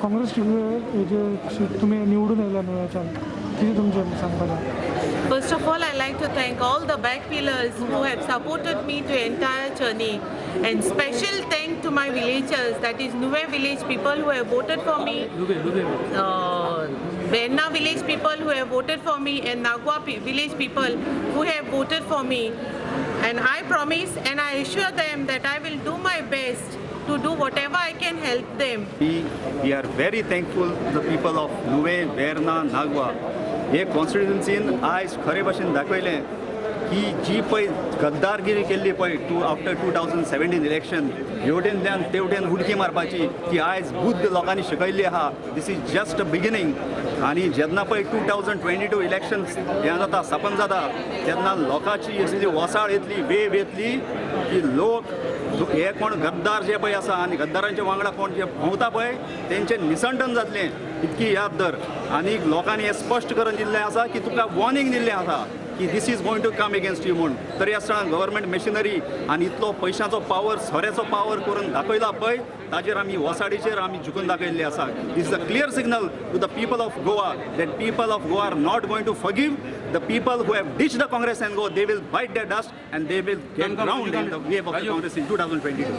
काँग्रेस हेजे तुमी निवडून येयल्या नुव्याच्यान, कितें तुमचें सांगपाचें? First of all, I like to thank all the backfillers who have supported me to entire journey, and special thank to my villagers, that is Nuvem village people who have voted for me, Verna village people who have voted for me, and Nagua village people who have voted for me. And I promise and I assure them that I will do my best to do whatever I can help them. We are very thankful to the people of Nuvem, Verna, Nagua. हे कॉन्स्टिट्युन्सीन आयज खरे भाशेन दाखयलें की जी पळय गद्दारगिरी केल्ली पळय to after 2017 election, हेवटेनल्यान तेवटेन उडकी मारपाची, ती आयज बुद्द लोकांनी शिकयल्ली आहा. This is just a beginning. आनी जेन्ना पळय 2022 इलेक्शन हें जाता, स्थापन जाता, तेन्ना लोकांची असली वसाळ येतली, वेव येतली की लोक हे कोण गद्दार जे पळय आसा आनी गद्दारांच्या वांगडा कोण जे भोंवता पळय, तेंचें निसंटन जातलें, इतकी याद धर. आनी लोकांनी हें स्पश्ट करून दिल्लें आसा की तुका वॉर्निंग दिल्लें आसा की this is going to come against you म्हूण. तरी आसतना गव्हर्मेंट मेशिनरी आनी इतलो पयशांचो पावर, सोऱ्याचो पावर करून दाखयला पळय, ताजेर आमी वसाडीचेर आमी झुकून दाखयल्ले आसा. This is a clear signal to the people of Goa that people of Goa are not going to forgive the people who have ditched the Congress and go. They will bite their dust and they will get drowned in the wave of the Congress in 2022.